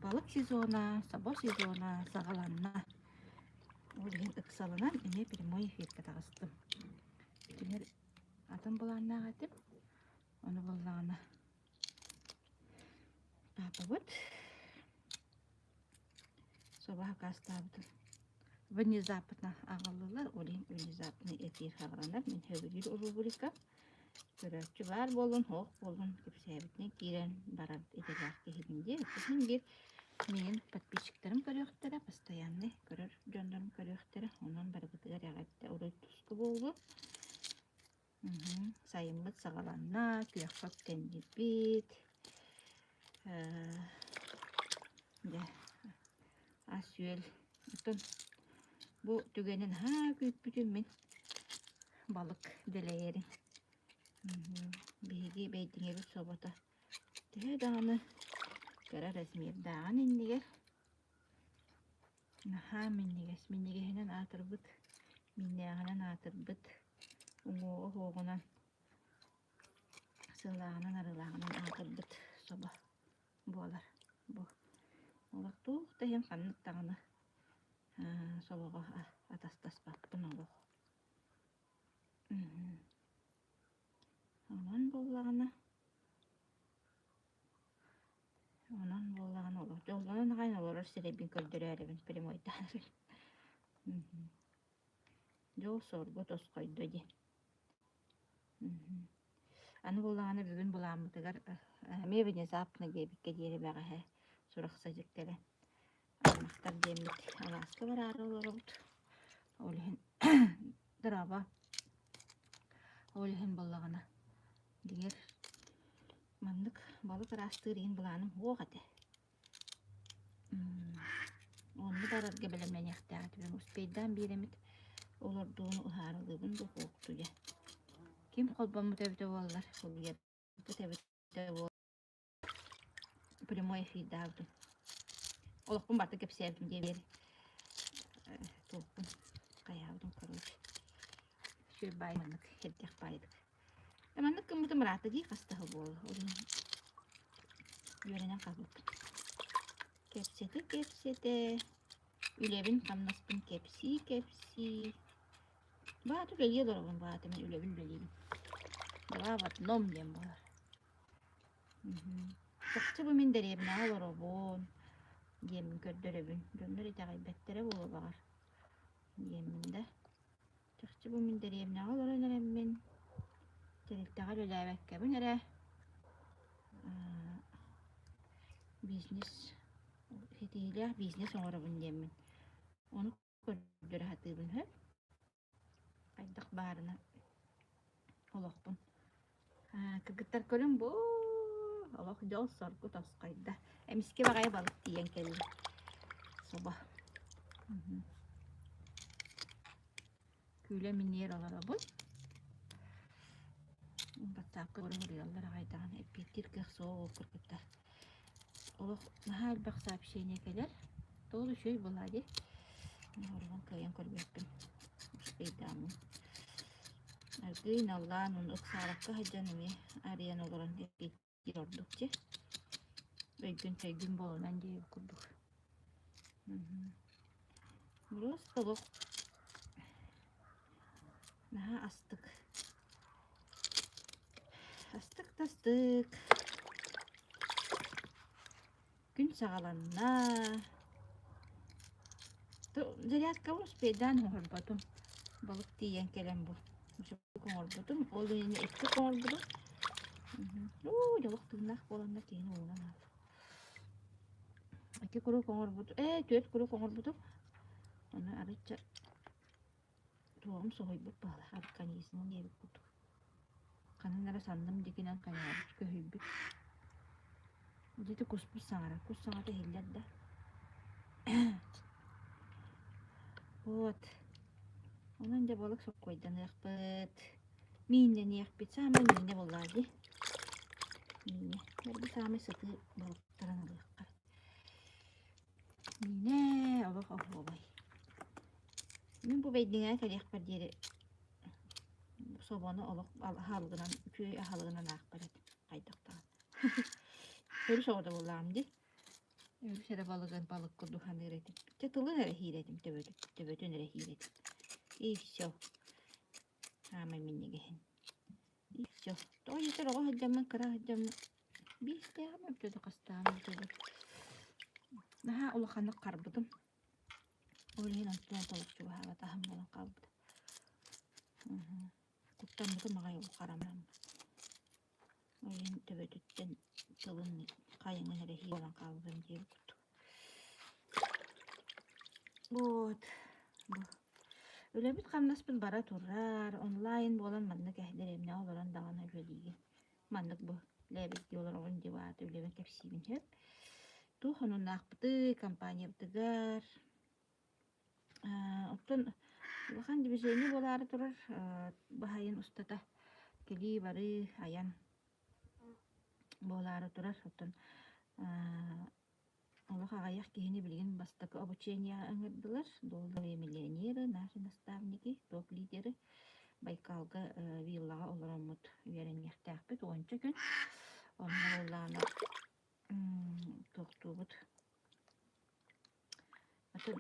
Балык сезона, собо сезона саҕаланна. Ол иһин ыксалынан эмиэ прямой эфиргэ таҕыстым. Түһэр атын былааннаах этим. Ону буоллаҕына паапабыт собо хакаастаабытын внезапно аҕаллылар. Ол иһин внезапный эфир хаҕаланар. Мин сөбүлүүр рубрика. Көрөөччү баар буоллун, суох буоллун, кэпсээбитинэн киирэн барар идэлээх киһибин дии. Син биир миигин подписчиктарым көрүөхтэрэ, постоянный көрөр дьоннорум көрүөхтэрэ. Онон барыбытыгар эҕэрдэ уруй-туску буоллун. Сайыммыт саҕаланна, күөххэ үктэннибит. Дьэ, ас-үөл. Оттон бу түгэни наһаа күүппүтүм мин. Балык дэлэйэрин. Биһиги Бэйдиҥэбит собото төһө даҕаны кыра размердааҕын иннигэр наһаа минньигэс. Минньигэһинэн аатырбыт, мииннээҕинэн аатырбыт, уҥуоҕа уһуоҕунан, сыалааҕынан, арыылааҕынан аатырбыт собо буолар. Бу олох туох да иһин ханнык даҕаны собоҕо атастаспаппын олох. Онон буоллаҕына Онон буоллаҕына олох дьоллонон аҕай олорор сирэйбин көрдөрөөрүбүн прямойдаан Дьол-соргу тосхойдо диэн. Аны буоллаҕына бүгүн былааммытыгар эмиэ внезапно диэбиккэ диэри бэҕэһээ сурах-садьык кэлэн аймахтар диэммит алааска бараары олоробут. Ол иһин драба ол иһин буоллаҕына дьиҥэр Маннык балык ыраастыыр иһин былааным суох этэ. Онно барарга бэлэмнэниэхтээх этибин. Успейдаан биир эмит олордууну ыһаарылыыбын дуу суохтуу дьэ. Ким холбоммут эбитэ буоллар, суруйарбыт эбитэ буоллар прямой эфирдаабытым. Олохпун барыта кэпсээбитим диэбиэр туохпун хайаабытым короче. Үчүгэй баай маннык эрдэх баайдык. Маннык гыммытым ыраатта дии хас да сыл буолла. Ол иһин үөрэнэн хаалбыппын. Кэпсэтэ-кэпсэтэ, үлэбин-хамнаспын кэпсии-кэпсии. Баата үлэлии олоробун, баата мин үлэбин үлэлиибин. Два в одном диэн буолар. Чахчы бу мин дэриэбинэҕэ олоробун диэммин көрдөрөбүн. Дьоннор итэҕэйбэттэрэ буолуо баҕар диэммин да. Чахчы бу мин дэриэбинэҕэ олорон эрэммин, тэрилтэҕэ үлэлээбэккэбин эрэ бизнес ситиһиилээх бизнес оҥоробун диэммин ону көрдөрө сатыыбын үһү. Хайдах баарынан олохпун. Кыргыттар көрүҥ бу олох дьол-соргу тосхойдо. Эмискэ баҕайы балык тиийэн кэллэ. Собо. Күүлэ миниэр олоробун. Батсаапка уруһуруйаллар аҕай даҕаны эппиэттиир кыах суох кыргыттар. Олох наһаа элбэх сообщение кэлэр. Тоҕо үчүгэй буолаа дии. Оругун кыайан көрбөппүн. Успейдааммын. Аргыый наллаан уну ыксаабакка сылдьан эмиэ арыйан олорон эппиэттиир ордук дии. Өйгүн-төйгүн буолунан диэбит курдук. Просто олох наһаа астык. Астык да астык. Күн саҕаланна. Зарядкабын успейдаан оҥорботум. Балык тиийэн кэлэн бу оҥорбутум. Ол иннинэ икки оҥорбутум. Уу, дьолох тыыннаах буоланнар киһини уунан аал. Икки куруук оҥорбут, ээ, түөрт куруук оҥорбутум. Ону арычча туоҕум соһуйбут баҕалаах организмым диэбит курдук. Ханан эрэ санным диэкинэн хайаабыт, көһүйбүт. Дьэ куспут саҥарар, кус саҥата иһиллэр да. Вот. Онон дьэ балык соккуойданыахпыт. Мииннэниэхпит. Саамай миинэ буоллаа дии. Миинэ. Бу саамай сытыы балыктарын ылыахха. Миинэ олох оһуобай. Мин бу Бэйдиҥэҕэ кэлиэхпэр диэри собону олох аһылыгынан, үчүгэй аһылыгынан аахпар этим. Хайдах даҕаны. Өрүс оҕото буоллаҕым дии. Үгүс эрэ балыгын балык курдук саныыр этим. Дьэ тылын эрэ иһиир этим, төбөтүн, төбөтүн эрэ иһиир этим. И все. Саамай минньигэһин. И все. Тоҕо диэтэр оҕо сылдьаммын, кыра сылдьаммын биэстээҕим эбитэ да хастааҕым эбитэ да наһаа улаханнык харбытым. Ол иһин онтон толук чугаһаабат аһым буолан хаалбыта. Куттаммытым аҕай ол харамам. Ол иһин төбөтүттэн тылын хайыҥын эрэ буолан хаалбытым диэбит курдук. Вот. Бу. Үлэбит-хамнаспыт бара турар. Онлайн буолан маннык дэриэбинэҕэ олорон даҕаны үлэлиигин. Маннык бу лээбит дии олороҕун дии баата үлэбин кэпсиибин сөп. Туох онуннаахпытый компаниябытыгар Оттон улахан движение буолаары турар баһайын устата кэлии-барыы, айан буолаары турар. Оттон олох аҕыйах киһини билигин бастакы обучениеҕа ыҥырдылар. Долловые миллионеры, наши наставники, топ-лидеры Байкалга виллаҕа олороммут үөрэниэхтээхпит уонча күн. Онно буоллаҕына туохтуубут Атын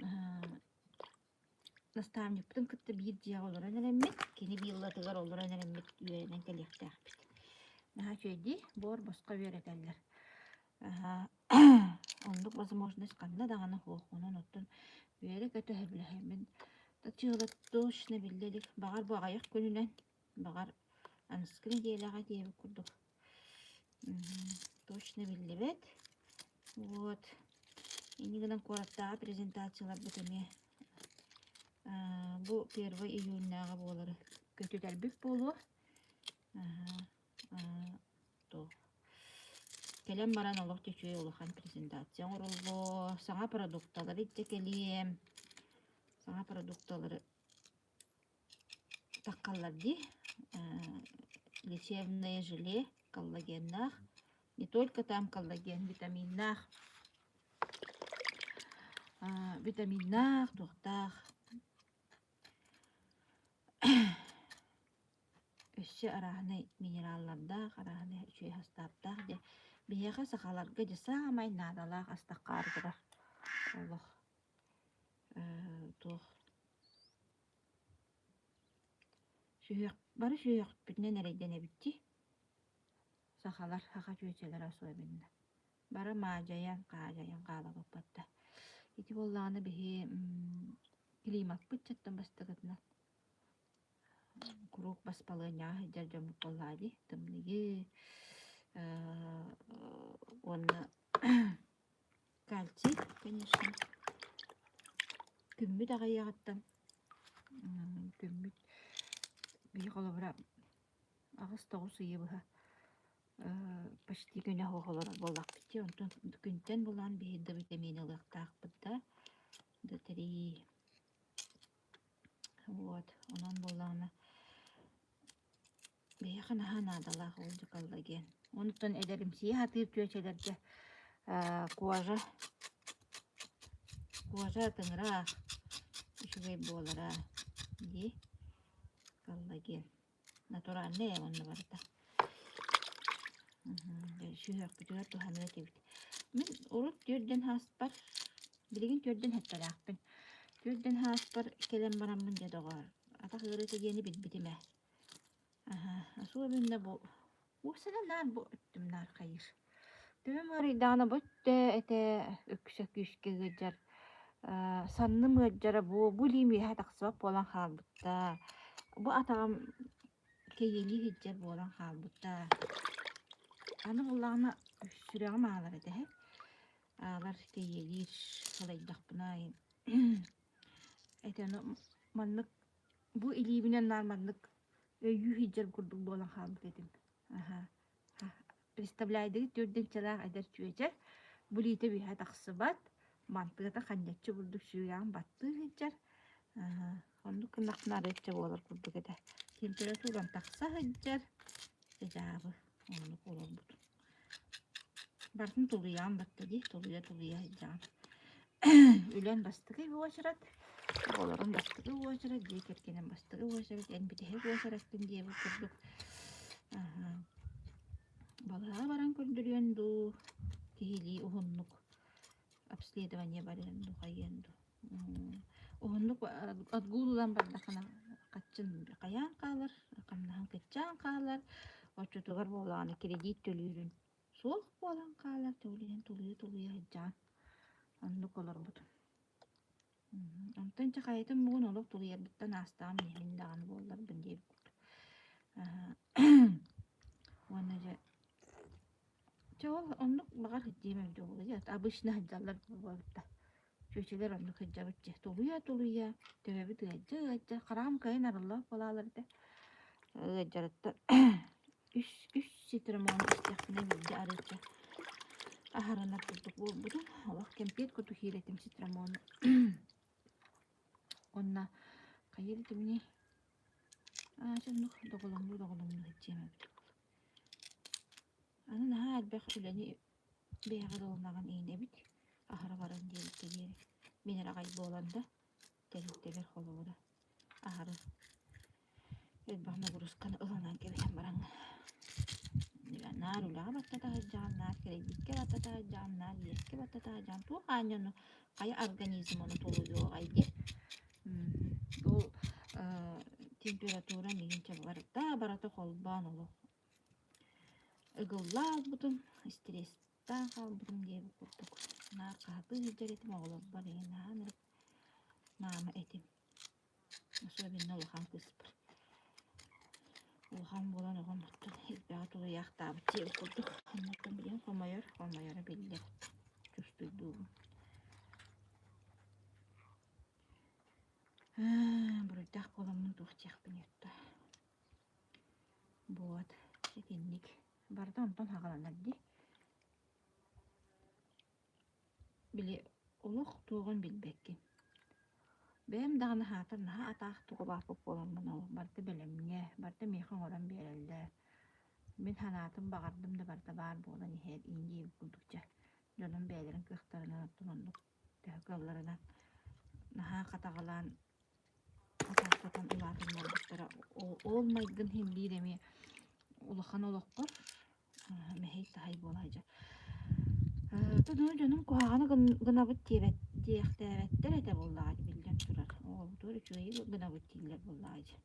наставникпытын кытта биир дьиэҕэ олорон эрэммит, кини виллатыгар олорон эрэммит үөрэнэн кэлиэхтээхпит. Наһаа үчүгэй дии, буор босхо үөрэтэллэр. Оннук возможность ханна даҕаны суох. Онон оттон үөрэ-көтө сөбүлэһэммин дьыала точно биллэ илик. Баҕар бу аҕыйах күнүнэн, баҕар аныгыскы нэдиэлэҕэ диэбит курдук Точно биллибэт. Вот. Инньэ гынан куораттааҕы презентацияларбыт эмиэ бу первый июньнааҕы буолары көтүтэрбит буолуо. Туох кэлэн баран олох да үчүгэй улахан презентация оҥоруллуо. Саҥа продукталары илдьэ кэлиэм. Саҥа продукталары Таххаллар дии лечебное желе коллагеннаах не только там коллаген витаминнаах витаминнаах туохтаах өссө арааһынай минераллардаах арааһынай үчүгэй састааптаах дьэ биһиэхэ сахаларга дьэ саамай наадалаах ас таххаары турар олох туох Сүһүөх бары сүһүөхпүтүнэн эрэйдэнэбит дии. Сахалар, саха чүөчэлэрэ особенно. Бары маадьайан, хаадьайан хаалабыппыт да. Ити буоллаҕына биһи климаппыт чаттан бастакытынан куруук баспалыанньаҕа сылдьар дьоммут буоллаҕа дии. Тымныйыы уонна Кальций, конечно. Күммүт аҕыйаҕыттан күммүт биһи холобура 8-9 ыйы быһа почти күнэ суох олорор буоллахпыт дии. Онтон күнтэн булан биһи да витамин ылыахтаахпыт да д3. Вот, онон буоллаҕына Биһиэхэ наһаа наадалаах ол дьакаллагиэн. Онтон эдэримсийэ сатыыр чүөчэлэргэ кожа кожа тыҥыраах үчүгэй буолара дии коллаген натуральный ээ уонна барыта сүһүөхпүтүгэр туһаныа этибит. Мин урут түөрдэн ааспар билигин түөрдэн сэттэлээхпин. Түөрдэн ааспар кэлэн бараммын дьэ доҕоор атах ыарыыта диэни билбитим ээ. Особенно бу уопсайынан наар бу өттүм наар хайыыр. Төбөм ыарыйдаҕына бу өттө этэ үксэ күүскэ ыалдьар. Санным ыалдьара бу бу илиим үөһэ тахсыбат буолан хаалбыта. Бу атаҕым кэйиэлии сылдьар буолан хаалбыта. Аны буоллаҕына сүрэҕим аалар этэ эһэ. Аалар кэйиэлиир салайдахпына этэ ону маннык Бу илиибинэн наар маннык өйүү сылдьар курдук буолан хаалбыт этим. Аһа. Представляйдыгыт төрдүнчэлээх эдэр чүөчэ бу илиитэ үөһэ тахсыбат, мантыата ханньаччы курдук сүүйэҕин баттыы сылдьар. Аһа. Оннук гыннахпына арыычча буолар курдук этэ. Температурам тахса сылдьар. Дьэ дьаабы оннук олорбут. Барытын тулуйаҕын батта дии, тулуйа-тулуйа сылдьаҕын. Үлэн бастакы уочарат, оҕолорун бастакы уочарат, дьиэ кэргэнин бастакы уочарат, эн бүтэһик уочараккын диэбит курдук балыыһаҕа баран көрдөрүөн дуу, киһилии уһуннук. Обследование барыан дуу, хайыан дуу. Уһуннук отгул ылан бардаххына хаччын хайаан хаалар, хамнаһын кыччаан хаалар, оччотугар буоллаҕына кредит төлүүрүн суох буолан хаалар, тулуйан тулуйа-тулуйа сылдьаҕын. Оннук олорбутум. Онтон чэ хайатын бугун олох тулуйарбыттан аастаҕым иһин даҕаны буолларбын диэбит курдук. Уонна дьэ чэ ол оннук баҕар сылдьыам эбитэ буолуо обычно сылдьаллар буолбута. Чүөчэлэр оннук сылдьабыт дьэ тулуйа-тулуйа төбөбүт ыалдьа-ыалдьа хараҕым кыайан арыллыбат буолаалар этэ. Ыалдьарыттан үс үс цитрамон истэхпинэ биирдэ арыычча аһарынар курдук буолбутум. Олох кэмпиэт курдук сиир этим цитрамону. Уонна хайыыр этимний? Аа, чэ оннук доҕолоҥнуу-доҕолоҥнуу сылдьыам эбит. Аны наһаа элбэх үлэни бэйэҕэ ылынаҕын иинэбит, аһара баран диэбиккэ диэри. Мин эрэ аҕай буолан да, тэрилтэбэр холобура аһары элбэх нагрузканы ылынан кэбиһэн баран наар үлэҕэ баттата сылдьаҕын, наар кэрэйбиккэ баттата сылдьаҕын, наар иэскэ баттата сылдьаҕын, туох аанньа ону хайа организм ону толуйуоҕай диэн. Ол температура миигин чэ барыта барыта холбоон олох Ыгылла хаалбытым, стресстаах хаалбытым диэбит курдук наар хаһытыы сылдьар этим, оҕолорбор эҥин наһаа ынырык маама этим. Особенно улахан кыыспар. Улахан буолан оҕом оттон элбэҕи тулуйаахтаабыт диэбит курдук. Оннуттан билигин хомойор, хомойоро биллэр. Чувствуйдуубун. Буруйдаах буоламмын туох диэхпиний отто. Вот, итинник. Барыта онтон саҕаланар дии. Били олох туоҕун билбэккин. Бэйэм даҕаны аһаатар наһаа атаах тугулаахпыт буоламмын олох барыта бэлэмҥэ, барыта миэхэ оҥорон биэрэллэр. Мин санаатым баҕардым да барыта баар буолан иһэр индии курдук чэ дьонум бэйэлэрин кыахтарынан оттон оннук төһө кыалларынан наһаа хатаҕалаан атаахтатан улаатыннарбыттара ол майгын иһин биир эмиэ улахан олохпор мэһэй-таһай буола сылдьар. Ону дьонум куһаҕаны гынабыт диэбэт диэхтээбэттэр этэ буоллаҕа биллэн турар. Оҕобутугар үчүгэйи гынабыт дииллэр буоллаҕа дии.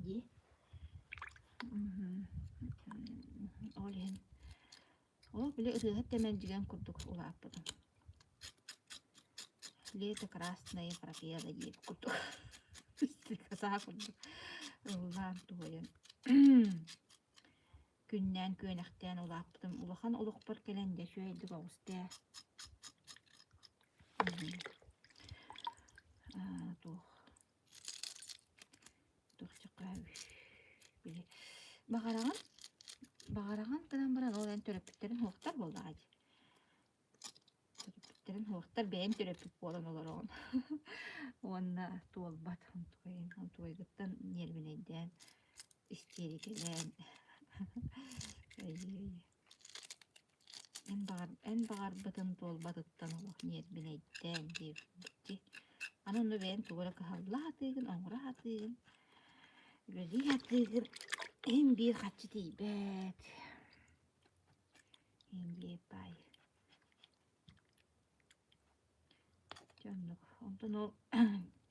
Дии. Ол иһин Ол били ырыаһыт тэмэлдьигэн курдук улааппытым. Лето красное пропела диэбит курдук стрекоза курдук ыллаан туойан күннээн күөнэхтээн улааппытым. Улахан олохпор кэлэн дьэ үчүгэйдик оҕустэ. Туох Били баҕараҕын баҕараҕын гынан баран ол эн төрөппүттэрин уһуктар буоллаҕа дии. Төрөппүттэрин уһуктар бэйэҥ төрөппүт буолан олороҕун. Уонна туолбат онтукайын онтукайгыттан ньиэрбинэйдээн истиэрикэлээн өйүөй Эн баҕар эн баҕарбытын туолбатыттан олох ньиэрбинэйдээн диэбиттии. Аны онно бэйэҥ тугу эрэ кыһалла сатыыгын, оҥоро сатыыгын, үлэлии сатыыгын, иһин биир харчы тиийбэт. Иһин биир баай. Дьэ оннук. Онтон ол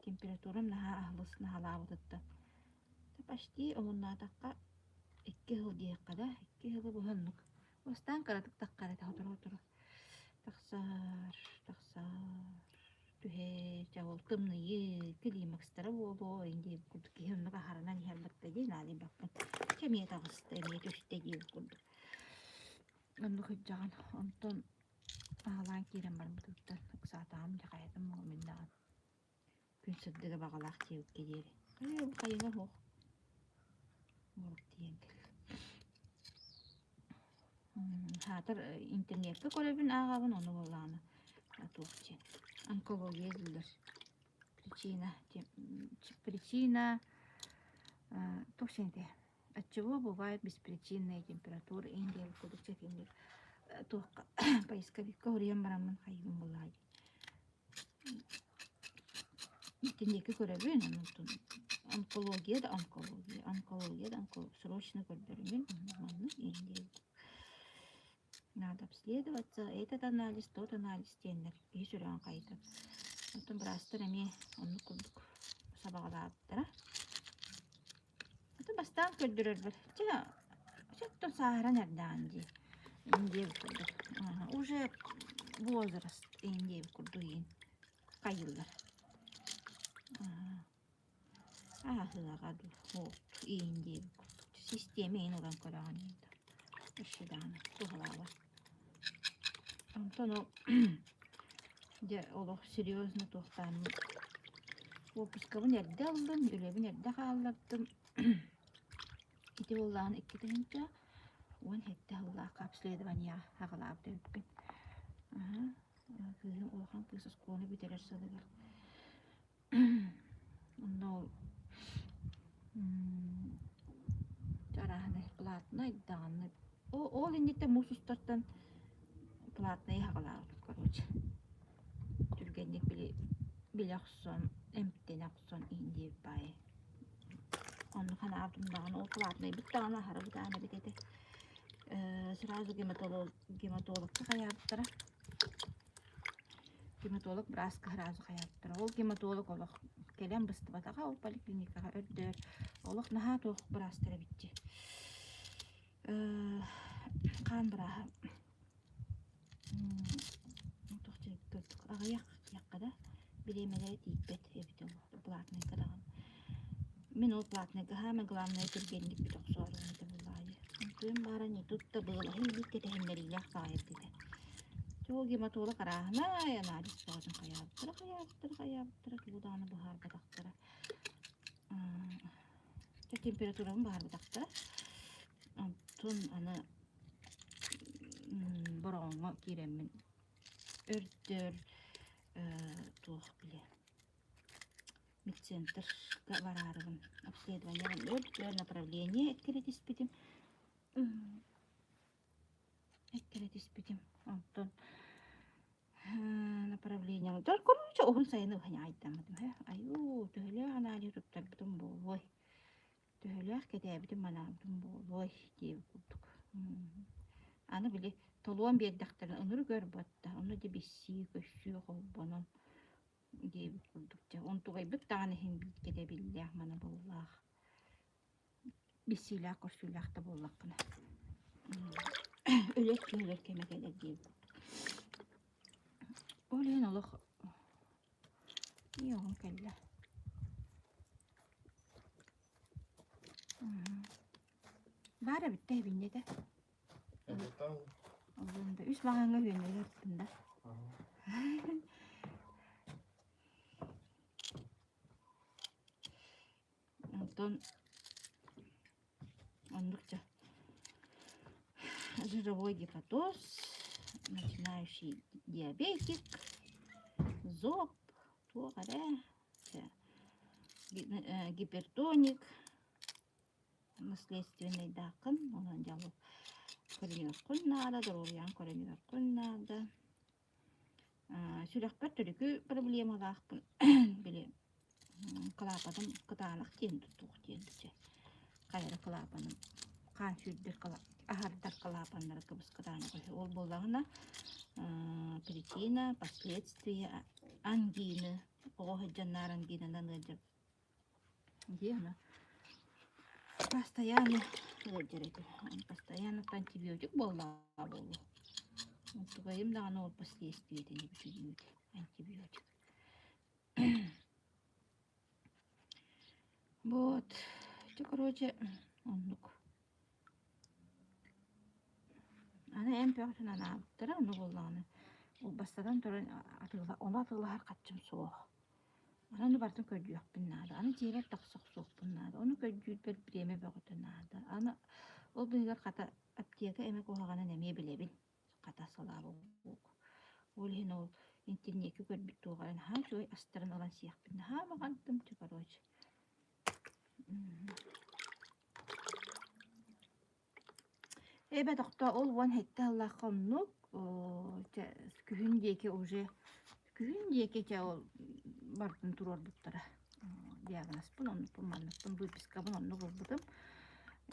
температурам наһаа аһылыс наһаалаабытыттан почти омуннаатахха икки сыл диэххэ да, икки сылы быһа оннук. Бастаан кыратык таххар этэ сотору-сотору тахсар, тахсар, түһэр, дьэ ол тымныйыы, климакстара буолуо иҥ диэбит курдук киһи оннук аһарынан иһэр батта дии наадыйбаппын. Чэ эмиэ таҕыста, эмиэ түстэ диэбит курдук. Оннук сылдьаҕын. Онтон Аһалаан киирэн барбытыттан ыксаатаҕым дьэ хайатын муҥун даҕаны күн сырдыга баҕалаах диэбиккэ диэри хайа хайыҥа суох буолук тиийэн кэллим Саатар интернеккэ көрөбүн ааҕабын ону буоллаҕына туох диэн онкология дииллэр причина причина туох диэн этэй Отчего бывает беспричинная температура иһин диэбит курдук чэтинник туохха поисковикка уруйан бараммын хайыыбын буоллаҕа дии. Итинники көрөбүн, онтон онкология да онкология, онкология да онкология, срочно көрдөрүмүн, маннык иһин диэбит. надо обследоваться, этот анализ, тот анализ диэннэр киһи сүрэҕин хайытар. Оттон быраастар эмиэ оннук курдук сабаҕалаабыттара. Аты бастаан көрдөрөрбөр, чэ, чэ сааһыран эрдэҕин дии, диэбит курдук. Уже возраст диэбит курдук иин хайыыллар. Ааһыаҕа дуу, вот иин диэбит курдук. Систиэмэ иин ылан көрөҕүн өссө даҕаны туһалаабат. Онтон ол дьэ олох серьезно туохтааммын уоппускабын эрдэ ыллым, үлэбин эрдэ хааллардым. Ити буоллаҕына 2017 сыллаахха обследованиеҕа аҕалаабыт эбиппин. Кыыһым улахан кыыс оскуоланы бүтэрэр сылыгар. Онно ол арааһынай платнай даҕаны ол инниттэн муус устартан платнай аҕалаабытым короче. Түргэнник били билэ охсон, эмтэнэ охсон иһин диэбит баайы. Онно ханаабытым даҕаны ол платнайбыт даҕаны аһара бытаан эбит этэ. Сразу гематолог гематологка хайаабыттара. Гематолог бырааска сразу хайаабыттара. Ол гематолог олох кэлэн быстыбатаҕа, ол поликлиникаҕа өрдөөр олох наһаа туох быраастар эбит дии. Хаан бырааһа туох диэбит аҕыйах диэххэ да бириэмэлэрэ тиийбэт эбит ол платныйга даҕаны. Мин ол платныйга саамай главное түргэнник бүтэ охсоору этэ буоллаҕа дии. Онтуйум баара не тут-то было иһин кэтэһиннэриилээх баҕайы этэ. Дьэ ол гематолог арааһынай анализ бөҕөтүн хайаабыттара, хайаабыттара, хайаабыттара, тугу даҕаны быһаарбатахтара. Дьэ температурабын быһаарбатахтара. Онтун аны Бороҕоҥҥо киирэммин өрдөр туох били медцентрга бараарыбын обследованиебын өрдөр направление эккирэтиспитим эккирэтиспитим онтон направлением короче уһун сайыны уһаняайдаммытым айуу төһөлөөх анализ туттарбытым буолуой Төһөлөөх кэтээбитим-манаабытым буолуой диэбит курдук. Аны били толуон биэрдэхтэринэ ынырык өр батта, ону дьэ биссии, көссүү холбонон диэбит курдук дьэ онтугайбыт даҕаны иһин биир кэтэбиллээх манабыллаах биссиилээх көрсүүлээх да буоллаххына өлөр киһи кэмэ кэлэр диэбит курдук. Ол иһин олох Ийэ кэллэ. Баар эбит да эбинньэтэ. Олуунда үс маҕаҥҥа үөннэри ырыттым да. Онтон оннук дьэ жировой гепатоз, начинающий диабетик, зоб, туох эрэ гипертоник, наследственныйдааххын, онон дьэ көрүнүөххүн наада, доруобуйаҕын көрүнүөххүн наада. Сүрэхпэр төрүкү проблемалаахпын били кылаапаным кытаанах диэн туох диэн чэ хайа кылаапаным хаан сүүрдэр аһардар кылаапаннара кыбыс кытаанах үһү ол буоллаҕына причина последствия ангины оҕо сылдьаннаар ангинанан ыалдьар дии аны постоянно ыалдьар этим постоянно антибиотик буоллаҕа буолуо Онтугайым даҕаны ол последствиетин эбит антибиотик Вот ити короче оннук Аны эмп бөҕөтүн анаабыттара ону буоллаҕына ол бастатан туран атыыла ону атыылаһар хаччым суох. Аны барытын көрдүөхпүн наада. Аны дьиэбэр тахса охсуохпун наада. Ону көрдүүрбэр бириэмэ бөҕөтө наада. Аны ол быыһыгар хата аптека эмэ куһаҕанын эмиэ билэбин. Хата слава богу. Ол иһин ол интернеккэ көрбүт туоҕа наһаа үчүгэй астарын ылан сиэхпин наһаа баҕардым чэ короче. Эбэ тохтоо ол 17 сыллаахха оннук чэ күһүн диэки уже күһүн диэки чэ ол барытын туруорбуттара диагнозпын оннукпун манныкпын выпискабын оннук ылбытым.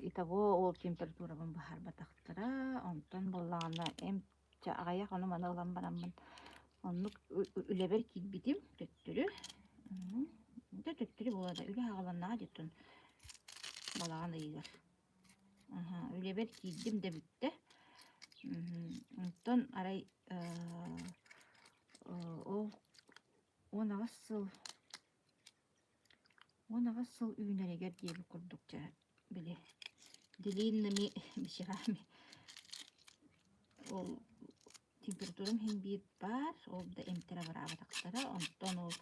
Итого ол температурабын быһаарбатахтара, онтон буоллаҕына эмп чэ аҕыйах ону-маны ылан бараммын оннук үлэбэр киирбитим төттөрү. Дьэ төттөрү буолла да үлэ аҕаланнаҕа дьиттэн балаҕан ыйыгар. Аһа, үлэбэр киирдим да бүттэ. Онтон арай ол 18 сыл 18 сыл үүнэригэр диэбит курдук дьэ били длинными вечерами ол температурам иһин биир баар, ол да эмтэрэ бараабатахтара, онтон ол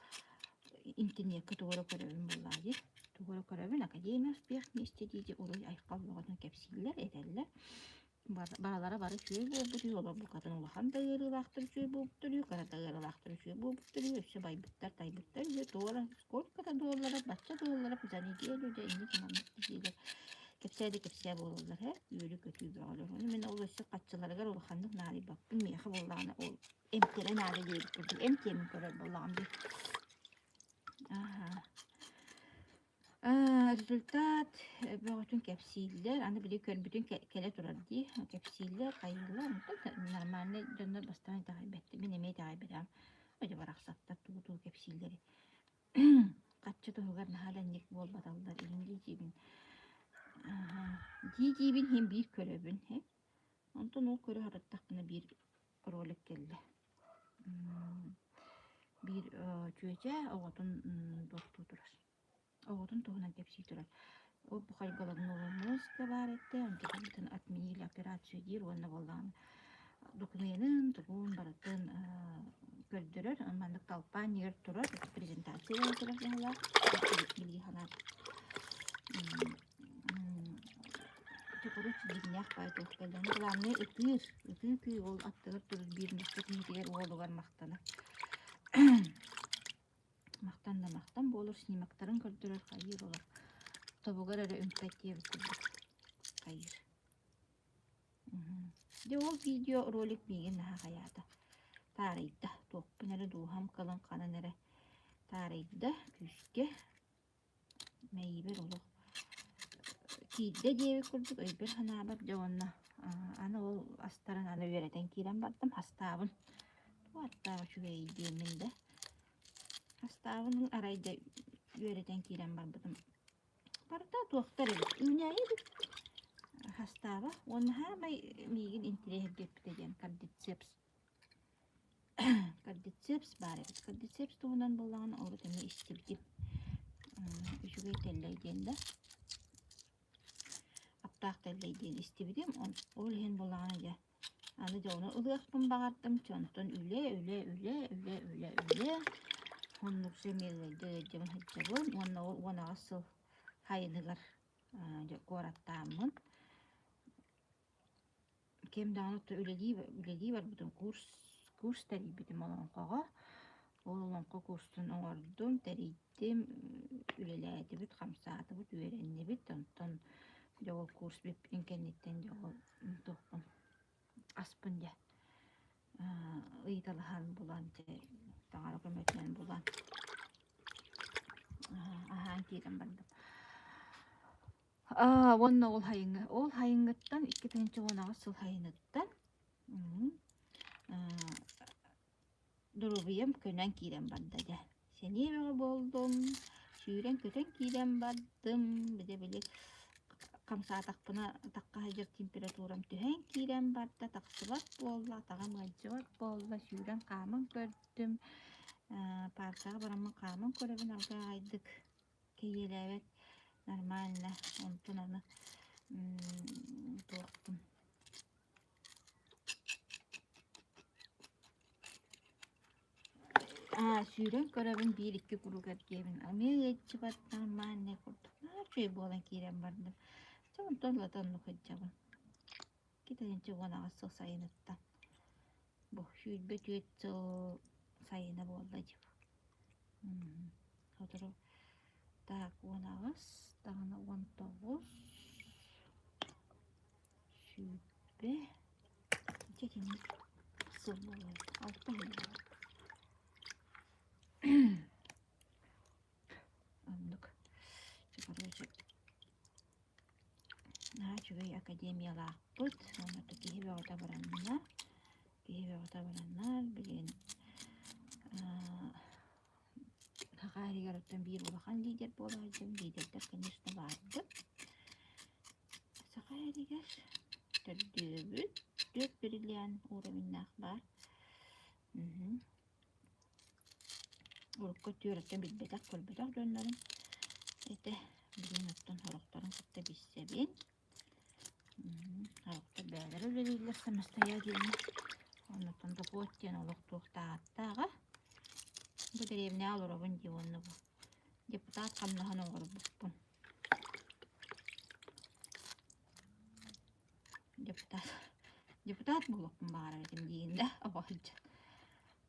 интернеккэ тугу эрэ көрөбүн буоллаа дии. Тугу эрэ көрөбүн, Академия успех вместе дии уруй айхал бөҕөтүн кэпсииллэр, этэллэр. Барылара бары үчүгэй буолбут үһү, олор букатын улахан да ыарыылаахтар үчүгэй буолбуттар үһү, кыра да ыарыылаахтар үчүгэй буолбуттар үһү, өссө байбыттар, тайбыттар үһү, туора сколько-то долларов, бачча долларов за неделю дьэ инник маннык дииллэр. Кэпсээ да кэпсээ буолаллар ээ, үөрүү-көтүү бөҕөлөр. Ону мин ол өссө хаччыларыгар улаханнык наадыйбаппын, миэхэ буоллаҕына ол эмтэрэ наада диэбит курдук эмтиэмин көрөр буоллаҕым дии. Аһа. Результат бөҕөтүн кэпсииллэр, аны били көрбүтүн кэлэ турар дии, кэпсииллэр, хайыыллар, онтон нормальнай дьоннор бастаан итэҕэйбэттэр, мин эмиэ итэҕэйбэтэҕим, дьэ барахсаттар тугу-тугу кэпсииллэрий. Хаччы туһугар наһаа да инник буолбаталлар иһин дии-диибин. Дии-диибин иһин биир көрөбүн ээ. Онтон ол көрө сырыттахпына биир ролик кэллэ. Биир чүөчэ оҕотун туохтуу турар. Оҕотун туһунан кэпсии турар. Ол бу хайгаланного мозга баар этэ, онтукабытын отменили операцию диир уонна буоллаҕына докуменын, тугун барытын көрдөрөр. Маннык толпа анньыгар турар, презентация буола турар быһыылаах. Билии санаат Короче, дьиҥнээх баай туох кэллэ. Главное ытыыр, ытыы-ытыы ол аттыгар турар биир нуучча киһитигэр уолугар махтанар. Махтан да махтан буолар, снимоктарын көрдөрөр, хайыыр олор. Тобугар эрэ үҥпэт диэбит курдук хайыыр. Дьэ ол видео ролик миигин наһаа хайаата. Таарыйда. Туохпун эрэ дууһам кылын ханан эрэ таарыйда күүскэ. Мэйиибэр олох киирдэ диэбит курдук өйбөр-санаабар дьэ уонна аны ол астарын аны үөрэтэн киирэн бардым хастаабын туох аттаах үчүгэй диэммин да хастаабын арай дьэ үөрэтэн киирэн барбытым барыта туохтар эбит үүнээйи эбит хастааба уонна саамай миигин интириэһиргэппитэ диэн кардицепс Кардицепс баар эбит. Кардицепс туһунан буоллаҕына урут эмиэ истибитим. Үчүгэй тэллэй диэн да аптаах тэллэй диэн истибитим. Ол иһин буоллаҕына дьэ аны дьэ ону ылыахпын баҕардым. Онтон үлэ, үлэ, үлэ, үлэ, үлэ, үлэ. Оннук эмиэ ыалдьа ыалдьабын сылдьабын уонна ол 18 сыл сайыныгар дьэ куораттааммын Ким даҕаны үлэлии үлэлии барбытым курс курс тэрийбитим олоҥхоҕо. Ол олоҥхо курсун оҥордум, тэрийдим, үлэлээтибит, хамсаатыбыт, үөрэннибит. Онтон дьэ ол курс бүппүтүн кэнниттэн дьэ ол туохпун аспын дьэ ыйыталаһан булан дьэ таҥара көмөтүнэн булан аһаан киирэн бардым. Аа, уонна ол сайыҥҥы ол сайыҥҥыттан 2018 сыл сайыныттан аа, доруобуйам көнөн киирэн барда дьэ. Сэниэ бөҕө буоллум, сүүрэн-көтөн киирэн бардым, били-били хамсаатахпына атахха сылдьар температурам түһэн киирэн барда, тахсыбат буолла, атаҕым ыалдьыбат буолла, сүүрэн хааман көрдүм, аа, пааркаҕа бараммын хааман көрөбүн аргыайдык Кэйиэлээбэт нормально онтон аны туохпун аа сүүрэн көрөбүн биир-икки куруук эргиэбин эмиэ ыалдьыбат нормальный курдук наһаа үчүгэй буолан киирэн бардым дьэ онтон ылата оннук сылдьабын 2018 сыл сайыныттан бу 24 сыл сайына буолла дии Сотору так 18 даҕаны 19 сүүрбэ дьэ итинник сыл буолла алта сыл буолла оннук короче. Академиялаахпыт. Уонна киһи бөҕөтө баранна. Киһи бөҕөтө баранна. Билигин Саха иһигэр оттон биир улахан лидер буола сылдьан лидердэр, конечно, баарбыт. Саха иһигэр төрдүөбүт, түөрт бриллиант уровеннаах баар. Урукку түөрөттөн билбэтэх, көрбөтөх дьоннорум этэ. Билигин оттон сорохторун кытта билсэбин. Сорохтор бэйэлэрэ үлэлииллэр самостоятельно. Оннуттан дохуот диэн олох туох да ааттааҕа. Бу дэриэбинэҕэ олоробун дии уонна бу депутат хамнаһын оҥорбуппун. Депутат депутат буолуохпун баҕарар этим диигин да оҕо сылдьан.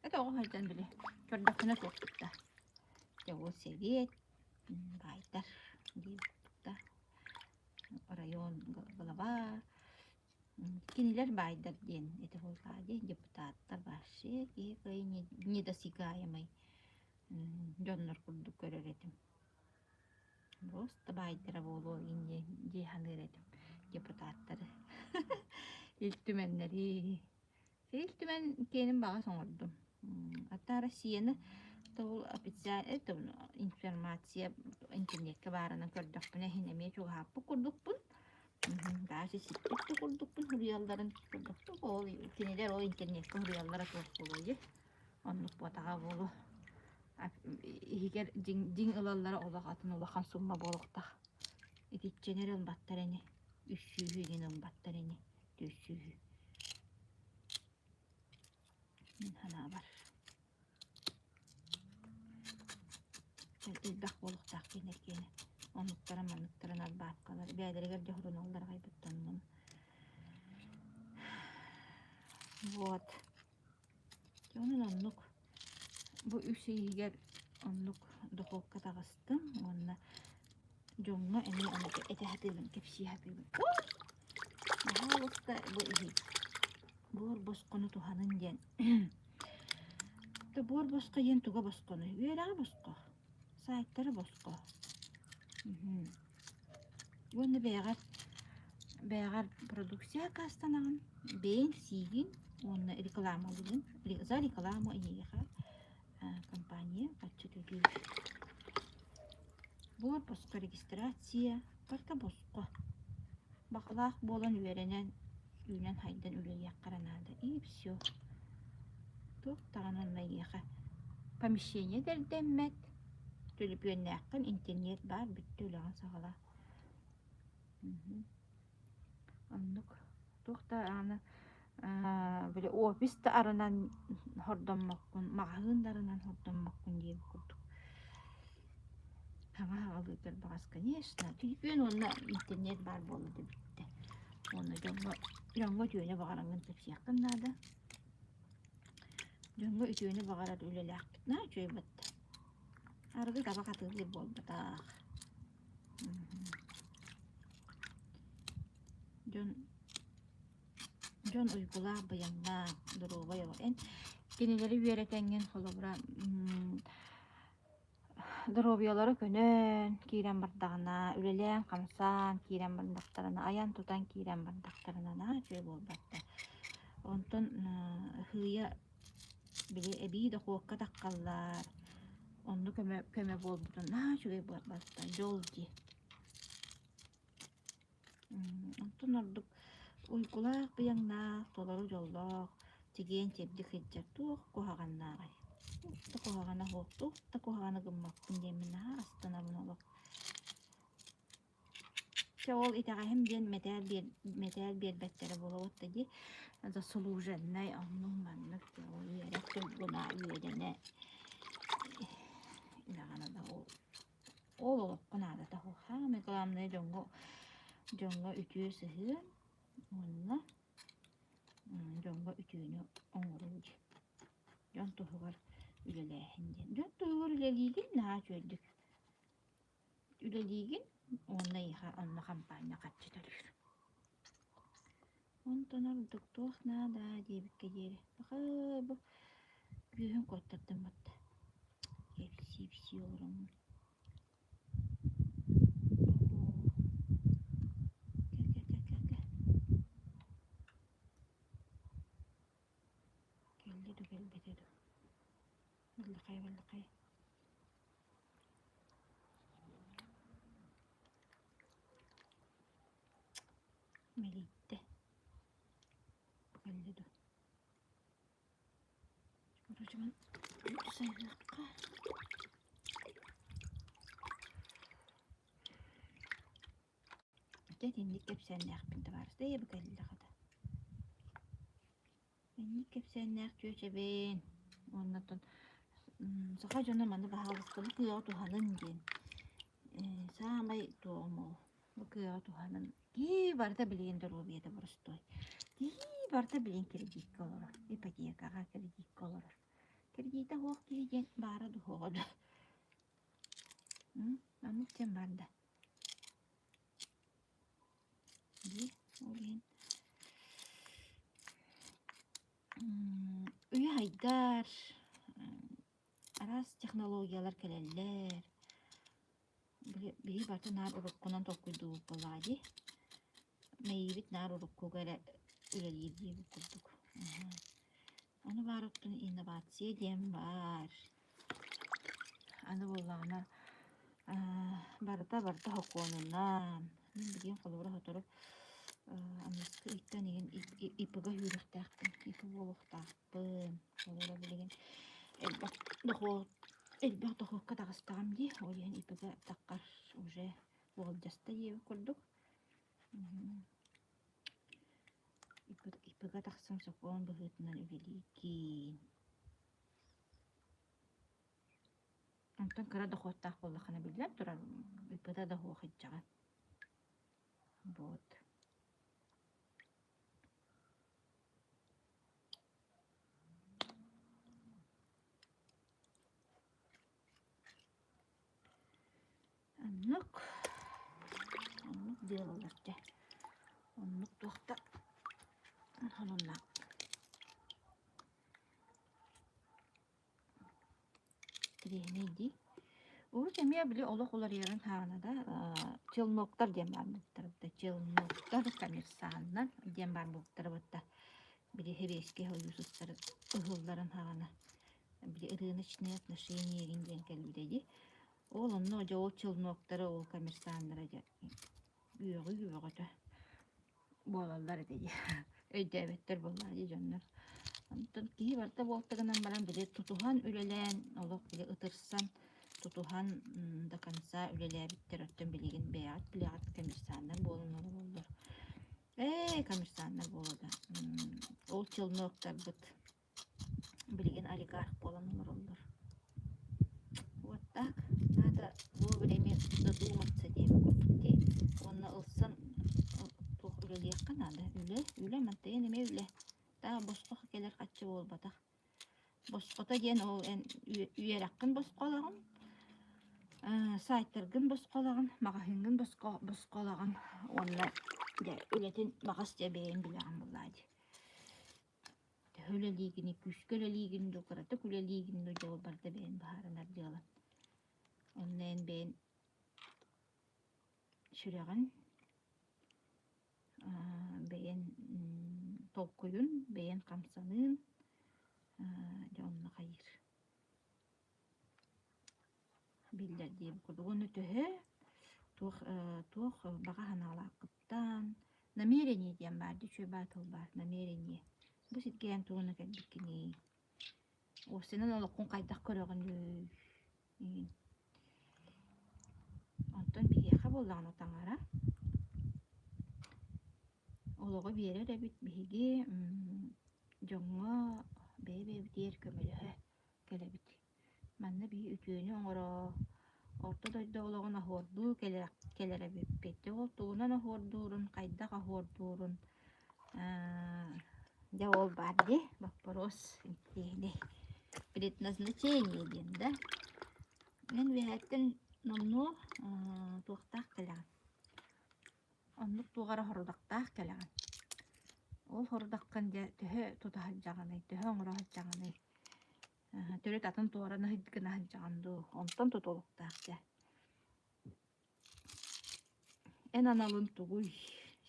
Это оҕо сылдьан били көрдөхпүнэ туох да. Дьэ ол сэбиэт, баайдар диэбит да район глава кинилэр баайдар диэн ити буоллаҕа дии депутаттар вообще киһи кыайан недосягаемый дьоннор курдук көрөр этим. Просто баайдара буолуо инньэ дии саныыр этим депутаттары Ил Түмэннэри Ил Түмэн киэнин баҕас оҥордум. Ата Россияны ол официальный информация интернеккэ баарынан көрдөхпүнэ иһин эмиэ чугаһааппыт курдукпун. Даже сиппит да курдукпун суруйалларын курдуктук ол кинилэр ол интернеккэ суруйаллара туох буолуой дии. Оннук буотаҕа буолуо. Иһигэр дьиҥ, дьиҥ ылаллара олох атын улахан сумма буолуохтаах. Итиччэни эрэ ылбаттар ини. Үс сүүһү игин ылбаттар ини. Түөрт сүүһү. Мин санаабар. Элбэх буолуохтаах диэн эркиэнэ. Оннуктара манныктарын албааккалар бэйэлэригэр дьоһуруналлар аҕайбыттанным. Вот. Онон оннук бу үс иһигэр оннук духуопка таҕыстым уонна дьоҥҥо эмиэ ону этэ сатыыбын, кэпсии сатыыбын. Баһаалыста бу иһи буор босхону туһанын диэн. Буор босхо диэн туга босхонуй? Үөрэҕэ босхо, саайтара босхо. Уонна бэйэҕэр бэйэҕэр продукция аккаастанаҕын, бэйэҥ сиигин уонна рекламалыыгын. За рекламу эйиэхэ компания харчы төлүүр. Буор босхо регистрация, барыта босхо. Баҕалаах буолан үөрэнэн, үүнэн-хайдан үлэлиэххэ эрэ наада. И все. Туох даҕаны онно эйиэхэ помещение да ирдэммэт, Төлөпүөннээххин интернет баар бүттэ үлэҕин саҕалаа. Оннук туох да аны били офис да арынан хордоммоккун, маҕаһыын да арынан хордоммоккун диэбит курдук. Саҥа аҕалыытар баҕас конечно төлөпүөн уонна интернет баар буолла да бүттэ. Уонна дьоҥҥо дьоҥҥо үтүөнү баҕараҥҥын кэпсиэххин наада. Дьоҥҥо үтүөнү баҕарар үлэлээхпит наһаа үчүгэй батта. Арыгы табах атыылыыр буолбатах. Дьон дьон уйгулаах, быйаҥнаах, доруобай оҕо. Эн кинилэри үөрэтэҥҥин холобура доруобуйалара көнөн киирэн бардаҕына, үлэлээн-хамсаан киирэн бардахтарына, айан-тутан киирэн бардахтарына наһаа үчүгэй буолбат да. Онтон сыыйа били эбии дохуокка таххаллар, онно көмө көмө буолбутун наһаа үчүгэй буолбатта, дьол дии. Онтон ордук уйгулаах, быйаҥнаах, толору дьоллоох, чэгиэн-чэбдик сылдьар туох куһаҕаннааҕый? Туох да куһаҕана суох, туох да куһаҕаны гыммаппын диэммин наһаа астынабын олох. Чэ ол итэҕэһим диэн мэтээл биэр мэтээл биэрбэттэрэ буолуо да дии заслуженнай оннук маннык ол үөрэх туйгуна үөрэнэ даҕаны да ол ол олоххо наадата суох. Саамай главное дьоҥҥо дьоҥҥо үтүө сыһыан уонна дьоҥҥо үтүөнү оҥоруу диэн. Дьон туһугар үлэлээһин диэн. Дьон туһугар үлэлиигин наһаа үчүгэйдик үлэлиигин уонна эйиэхэ онно хампаанньа харчы төлүүр. Онтон ордук туох наада диэбиккэ диэри баха бу күүһүн куоттардым батта. Кэпсии-ипсии олороммун. Кэ-кэ-кэ-кэ-кэ. Кэллэ дуу, кэлбэтэ дуу. Баллахай, баллахай. Мэлийдэ. Кэллэ дуу. Короче, сайыахха. Дьэ итинник кэпсээннээхпин табаарыс ээ бу кэллэ хата. Инник кэпсээннээх чүөчэбин. Уонна оттон саха дьоно маны баһаалыста бу кыаҕы туһанын диэн саамай туоҕум ол бу кыаҕы туһанын кии барыта билигин доруобуйата боростуой кии барыта билигин кредиккэ олорор ипотекаҕа кредиккэ олорор кредитэ суох киһи диэн баара да суоҕа да оннук диэн баар да Дии, ол иһин үйэ хайдар, араас технологиялар кэлэллэр. Биһи барыта наар уруккунан толкуйдуубут буоллаҕа дии. Мэйиибит наар уруккуга эрэ үлэлиир диэбит курдук. Ону баар оттон инновация диэн баар. Аны буоллаҕына барыта барыта сокуонунан. Мин билигин холобура сотору аныгыскы ыйтан игин ИП-га үүрүөхтээхпин, ИП буолуохтаахпын. Холобура билигин элбэх дохуот элбэх дохуокка таҕыстаҕым дии. Ол иһин ИП-га таххар уже уолдьаста диэбит курдук. ИП-га тахсан сокуон быһыытынан үлэлиигин. Онтон кыра дохуоттаах буоллаххына биллэн турар, ИП-та да суох илдьэҕин. Вот. Оннук, оннук дьыалалар дьэ. Оннук туохта сонуннаах. Интэриэһинэй дии. Урут эмиэ били олох уларыйарын саҕана да челноктар диэн баар буолбуттара да челноктар, коммерсаннар диэн баар буолбуттара батта били Сэбиэскэй Сойуус ыһылларын саҕана били рыночные отношения игин диэн кэлбитэ дии. Ол онно дьэ ол челноктары, ол коммерсаннары дьэ үөҕүү үөҕэтэ буолаллар этэ дии. Өйдөөбөттөр буоллаҕа дии дьоннор. Онтон киһи барыта буолта гынан баран били тутуһан үлэлээн, олох били ытырсан тутуһан до конца үлэлээбиттэр оттон билигин бэйэҕит билэҕит коммерсаннар буолан олороллор. Ээ, коммерсаннар буола да. Ол челноктарбыт билигин олигарх буолан олороллор. Вот так. Надо вовремя задуматься диэбит курдук дии. Уонна ылсан туох үлэлиэххэ наада. Үлэ, үлэ мантайын эмиэ үлэ. Таа босхо кэлэр хаччы буолбатах. Босхото диэн ол эн үөрэххин босхолоҕун, сайтаргын босхолоҕун, маҕаһыыҥҥын босхолоҕун уонна дьэ үлэтин баҕас дьэ бэйэҥ билэҕин буоллаа дии. Төһө үлэлиигиний, күүскэ үлэлиигин дуу, кыратык үлэлиигин дуу дьэ ол барыта бэйэҥ быһаарынар дьыалаҥ. Онно эн бэйэҥ сүрэҕин, бэйэҥ толкуйун, бэйэҥ хамсаныын дьэ онно хайыыр. Биллэр диэбит курдук. Уонна төһө туох туох баҕа санаалааххыттан намерение диэн баар дии үчүгэй баар тыл баар намерение. Бу сиргэ эн тугуна кэлбиккиний? Уопсайынан олоххун хайдах көрөҕүнүй? Игин. Онтон биһиэхэ буоллаҕына таҥара олоҕу биэрэр эбит биһиги дьоҥҥо бэйэ-бэйэбитигэр көмөлөһө кэлэбит. Манна биһи үтүөнү оҥоро, орто дойду олоҕун оһуордуу кэлэр кэлэр эбиппит. Дьэ ол тугунан оһуордуурун, хайдах оһуордуурун дьэ ол баар дии боппуруос интиэһинэй. Предназначение диэн да. Мин үөһэттэн номнуо туохтаах кэлэҕин. Оннук туох эрэ хорудахтаах кэлэҕин. Ол хорудаххын дьэ төһө тута сылдьаҕыный, төһө оҥоро сылдьаҕыный? Төрүт атын туораны гына сылдьаҕын дуу, онтон тутулуктаах дьэ. Эн аналын тугуй,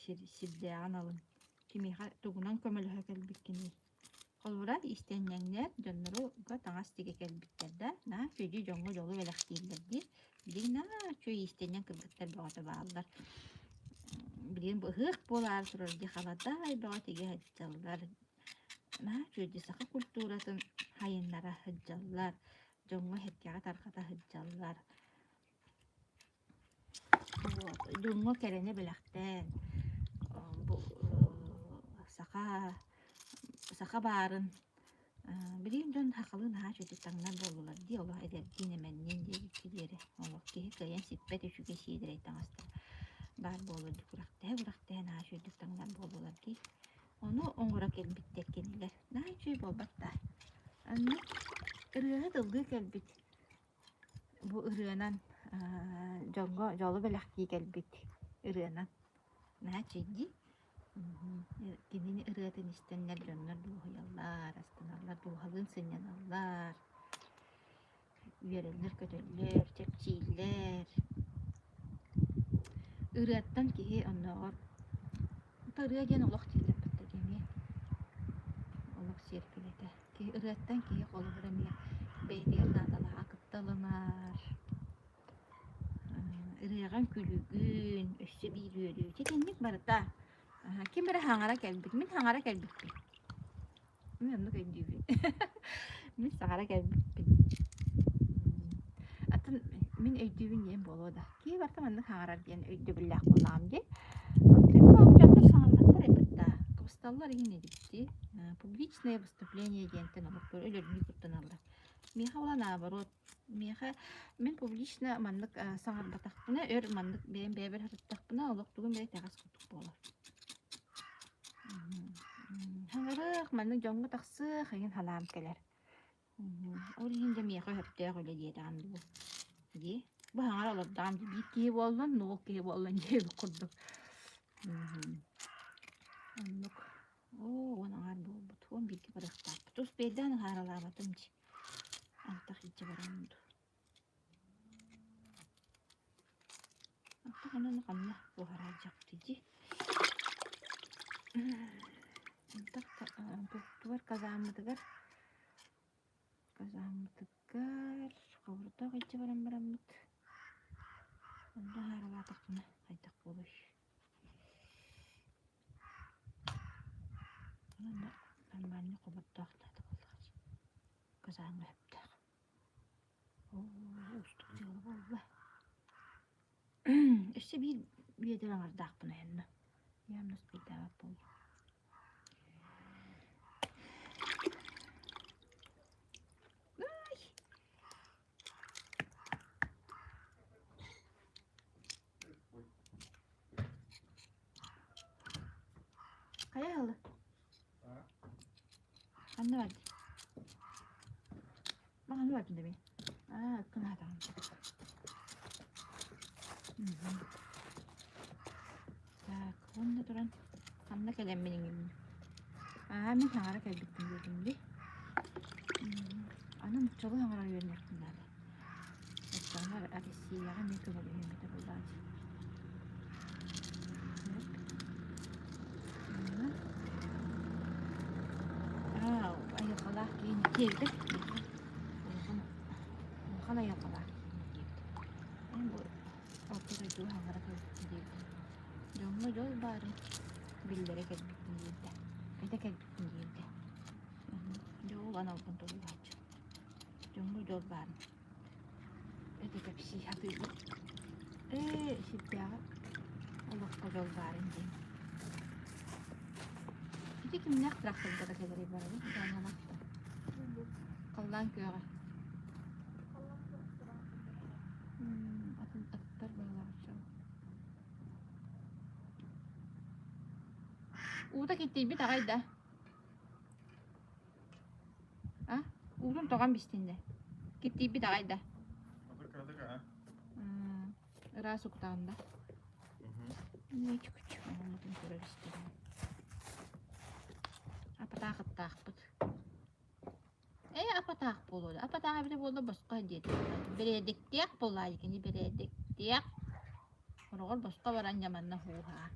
сир сирдээҕи аналын? Кимиэхэ тугунан көмөлөһө кэлбиккиний? Холобура, иистэнньэҥнэр дьонноруга таҥас тигэ кэлбиттэр да, наһаа үчүгэй дьоҥҥо дьолу бэлэхтииллэр дии. Билигин наһаа үчүгэй иистэнньэҥ кыргыттар бөҕөтө бааллар. Билигин бу ыһыах буолаары турар дии халадаай бөҕө тигэ сылдьаллар. Наһаа үчүгэй саха культуратын хайыннара сылдьаллар, дьоҥҥо-сэргэҕэ тарҕата сылдьаллар. Вот, дьоҥҥо кэрэни бэлэхтээн, бу саха саха баарын билигин дьон сахалыы наһаа үчүгэйдик таҥнар буоллулар дии, олох эдэрдиин эмэнниин диэбиккэ диэри олох киһи кыайан сиппэт үчүгэй сиэдэрэй таҥастар баар буоллар дии күрэхтэһэ-күрэхтэһэ наһаа үчүгэйдик таҥнар буоллулар дии. Ону оҥоро кэлбиттэр кинилэр. Наһаа үчүгэй буолбат даа. Оннук ырыаһыт ыллыы кэлбит Бу ырыанан дьоҥҥо дьолу бэлэхтии кэлбит ырыанан наһаа үчүгэй Кинини ырыатын истэннэр дьоннор дуоһуйаллар, астыналлар, дууһалыын сынньаналлар, үөрэллэр-көтөллөр, чэпчииллэр. Ырыаттан киһи оннооҕор ырыа диэн олох дииллэр эмиэ олох сиэркилэтэ. Киһи ырыаттан киһи холобура эмиэ бэйэтигэр наадалааҕа кытта ылынар. Ырыаҕын күлүгүн, өссө биир үөрүү. Итинник барыта. Ким эрэ хаҥара кэлбит. Мин хаҥара кэлбиппин. Мин оннук өйдүүбүн. Мин саҥара кэлбиппин. Атын мин өйдүүбүн диэн буолуо да. Киһи барыта маннык хаҥарар диэн өйдөбүллээх буоллаҕым дии. Оттон дьоннор саҥарбаттар эбит да. Кыбысталлар иһин эбит дии. Публичное выступление диэнтэн олохтор өлөрдүү куттаналлар. Миэхэ була наоборот. Миэхэ мин публично маннык саҥарбатахпына, өр маннык бэйэм бэйэбэр сырыттахпына олох тугум эрэ итэҕэс курдук буолар. Хаҥарыах, маннык дьоҥҥо тахсыах эҥин санаам кэлэр. Ол иһин дьэ миэхэ сөптөөх үлэ диэтэҕим дуу. Дии. Бу хаҥара олордоҕум дии биир киһи буоллун, нуол киһи буоллун диэбит курдук. Оннук. Оо, уон аҥаар буолбут. Уон бииргэ барыахтаахпыт. Успейдаан ыһаарылаабатым дии. Антах илдьэ бараммын дуу. Антах онон ханна буһараайдьахпытый дии. Антах тугар казааммытыгар казааммытыгар хобордоох илдьэ баран бараммыт онно ыһаарылаатахпына хайдах буолуой Онно нормально хобордоох наада буоллаҕа дии. Казаҥҥа сөптөөх. Оо, уустук дьыала буолла. Өссө биир биэдэрэ аҥардаахпын айанна. Явно успейдаабат буоллум. Ай! Хайа ыалы? Ханна бардый? Ханна бардын да мин? Аа, ыккын аһатаҕын. Так, уонна туран ханна кэлэммин иҥинним? Аа, мин хаҥара кэлбиппин диэтим дии. Аны нууччалыы хаҥара үөрэниэхпин наада. Оччоҕуна Россияҕа эмиэ көмөлөһүөм этэ буоллаҕа дии. Аа, айылҕалаах киһи диэбитэ. Улахан, улахан айылҕалаах киһи диэбит. Эн бу орто дойдуга хаҥара кэлбиккин диэбит. Дьоҥҥо дьол баарын биллэрэ кэлбиккин диэбитэ. Этэ кэлбиккин диэбитэ. Дьэ ол аналбын толуйааччы. Дьоҥҥо дьол баарын этэ кэпсии сатыыбын. Ээ, сирдээҕи олоххо дьол баарын диэн. Ити кимнээх трактордара кэлэрий барабын дьаҥалахта. Халлаан күөҕэ. Атын аттар быһалаах Уута киттийбит аҕай да. А? Уутун тоҕон бистиннэ. Киттийбит аҕай да. Ыраас уктаҕын да. Оҥотун көрөр истэрин. Апатаах ыттаахпыт. Ээ, апатаах буолуо. Апатаах эбитэ буолла босхо диэтэ. Бэрээдэктиэх буоллаа кини бэрээдэктиэх. Хороҕор босхо баран дьаманна һууһаа.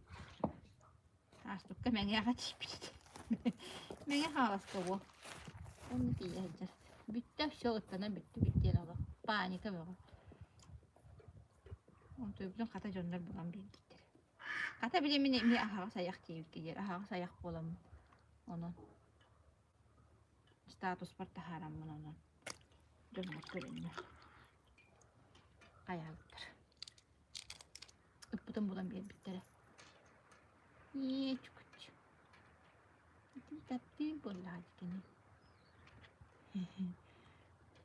Ааспыкка Мэҥэҕэ тиийбит. Мэҥэ Хаҥаласка буо. Онно тиийэ сылдьар. Бүттэ, все ыттанан бүттүбүт диэн олох. Паника бөҕө. Онтуйбутун хата дьоннор булан биэрбиттэр. Хата били мин эмиэ аһаҕас айах диэбиккэ диэри аһаҕас айах буоламмын. Онон статуспар таһаараммын онон дьоннор көрөннөр хайаабыттар. Ыппытын булан биэрбиттэрэ. Иэч күч. Ити таптыыр буоллаҕа кини.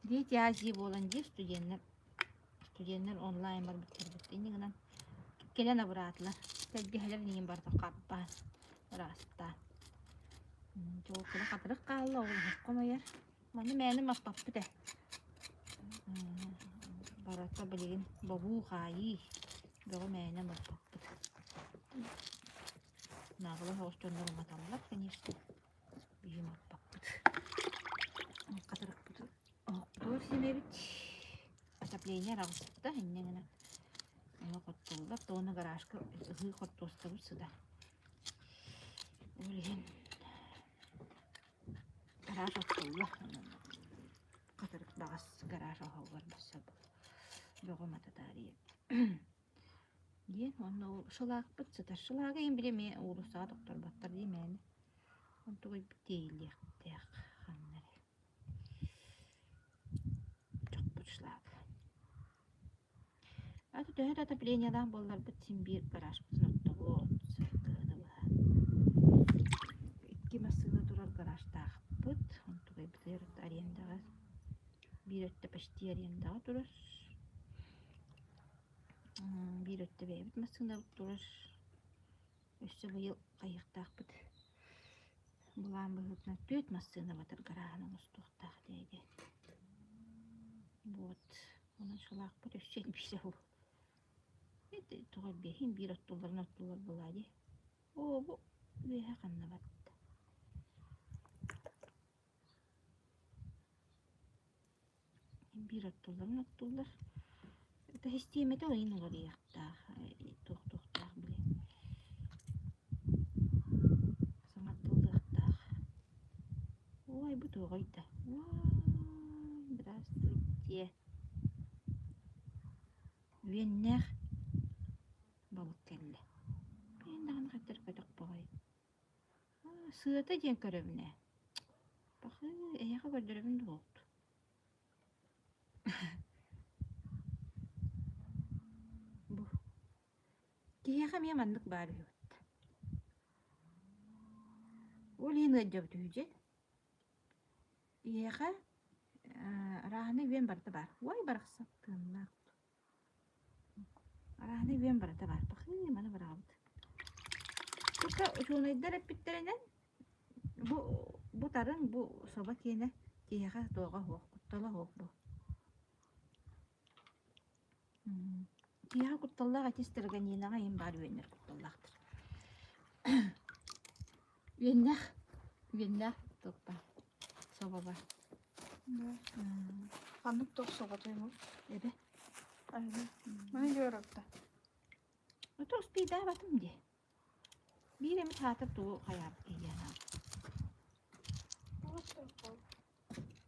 Дети Азии буолан дии студеннар студеннар онлайн барбыттарбыт инньэ гынан кэлэн абыраатылар. Тэлгэһэлэр иҥин барыта харбаан ыраастаан. Дьолкуна хатырык хаалла ол хомойор. Маны мээнэ маппаппыт ээ. Барыта билигин бобуу-хаайыы бөҕө мээнэ маппаппыт. Наҕыла соҕус дьоннор уматаллар, конечно. Биһи маппаппыт. Хатырыкпытын оһохпутугар симэбит. Отопление араҕыста инньэ гынан ону хоттуллар. Тоҕуна гаражка ыһыы хортуоскабыт сытар. Ол иһин Гараж оттуллар. Хатырык баҕас гараж оһоҕор басса бөҕө мата таарыйа. Диэн уонна ол шылаакпыт сытар. Шылаага иһин били эмиэ уулуссаҕа тохторботтор дии мээнэ. Онтугай тиэйиллиэхтээх ханна эрэ. Чохпут шлак. Аты төһө да отоплениелаах буолларбыт син биир гаражпытын оттобут, кыһыны быһа. Икки массыына турар гаражтаахпыт, онтукайбытыгар арендаҕа биир өттө почти арендаҕа турар, биир өттө бэйэбит массыынабыт турар. Өссө быйыл хайыахтаахпыт былаан быһыытынан түөрт массыына батар гарааһын оҥостуохтаах этэ. Вот. Онон шалаахпыт өссө элбиирэ буолуо. Ити тоҕо элбиэһин биир оттулларын оттуллар буолаа дии. Оо, бу үөһэ ханна барда? Биир оттулларын оттуллар. Это систиэмэтэ ойын уларыйыахтаах, туох-туохтаах били саҥардыллыахтаах. Ой, бу туоҕай да? Ой, здравствуйте. Үөннээх балык кэллэ. Үөн даҕаны хаттар көтөх баҕайы. Сыата диэн көрөбүн ээ. Пахыы, эйиэхэ көрдөрөбүн дуо? Бу киһиэхэ эмиэ маннык баар үһү батта. Ол иһин ыалдьабыт үһү дьэ. Киһиэхэ арааһынай үөн барыта баар. Уой барахсан тыыннаах. Арааһынай үөн барыта баар. Пахыы, маны быраҕабыт. Тута учуонайдар эппиттэринэн бу бу тарыҥ, бу собо киэнэ киһиэхэ туоҕа суох, куттала суох бу. Киһиэхэ кутталлаах эти строганинаҕа иһин баар үөннэр кутталлаахтар. Үөннээх, үөннээх туох баар, собо баар. Ханнык туох соботуй бу? Эбэ. Эбэ. Маны дьуорапта. Ото успейдаабатым дии. Биир эмит хаатар тугу хайаабыт киһи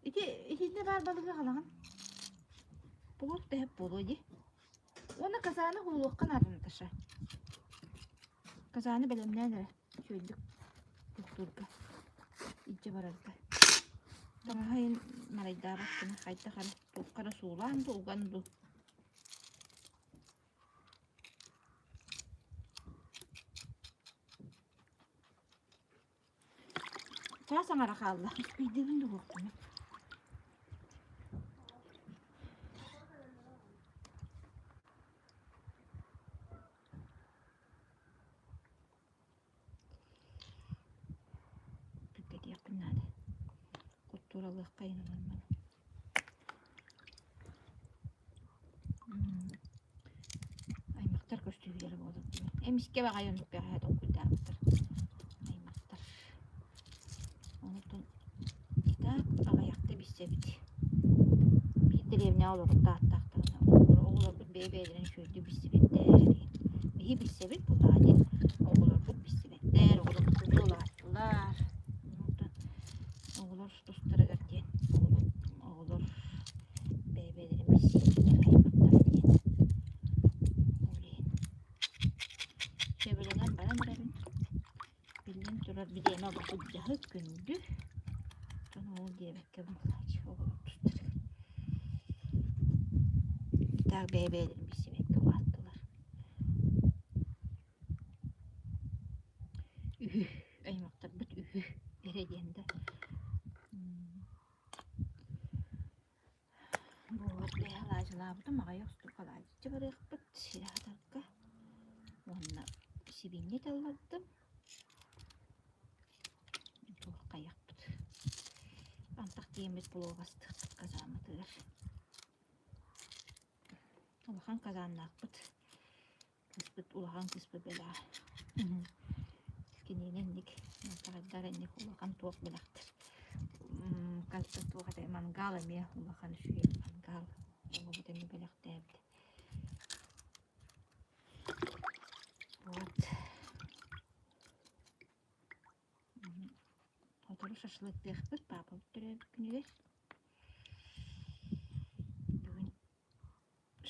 Ити итиннэ баар балыгы аҕалаҕын. Плот тэһэп буолуо дии. Уонна казаны уулуохха наада Наташа. Казаны бэлэмнээн эрэ үчүгэйдик туохтуурга, илдьэ барарга. Таҥаһа иһин марайдаабат гына хайдах эрэ туохха эрэ суулаан дуу, уган дуу. Чаас аҥара хаалла. Өйдүүбүн да уһуохпун. Түргэтиэхпин наада. Куттуралыахха иннинэ Аймахтар көстүүлэрэ буолар. Эмискэ баҕайы оннук бэҕэһээ толкуйдаабыттар. Аймахтар. Онтон итак аҕыйахта билсэбит. Биир дэриэбинэҕэ олорбут ааттаахтарына оҕолорбут бэйэ-бэйэлэрин үчүгэйдик билсибэттэр. Биһи билсэбит буллаҕа диэн оҕолорбут билсибэттэр, оҕолорбут улааттылар. Онтон оҕолор тустарыгар диэн. сиэннэр аймахтара диэн. Ол иһин сөбүлэнэн баран эрэбин. Биллэн турар, бириэмэ бу дьаһык күндү. Дьон ол диэбэккэ буолааччы оҕолор тустарыгар. Так бэйэ-бэйэлэрин билсибэккэ улааттылар. Үһү, аймахтарбыт үһү эрэ диэн да. Буолар бэйэ алаадьылаабытым аҕыйах устук алаадьыччы барыахпыт сири хатарга уонна сибиинньэ таллардым. Туох хайахпыт. Антах тиийэммит булуобастыахпыт казааммытыгар. Улахан казааннаахпыт. Кыыспыт улахан кыыспыт бэлэҕэ. Киниэнэ инник малтаҕайдар инник улахан туох бэлэхтэр. Туох этэй мангал эмиэ улахан үчүгэй мангал оҕобут эмиэ бэлэхтээбит. Вот. Сотору шашлыктыахпыт, паапабыт төрөөбүт күнүгэр. Бүгүн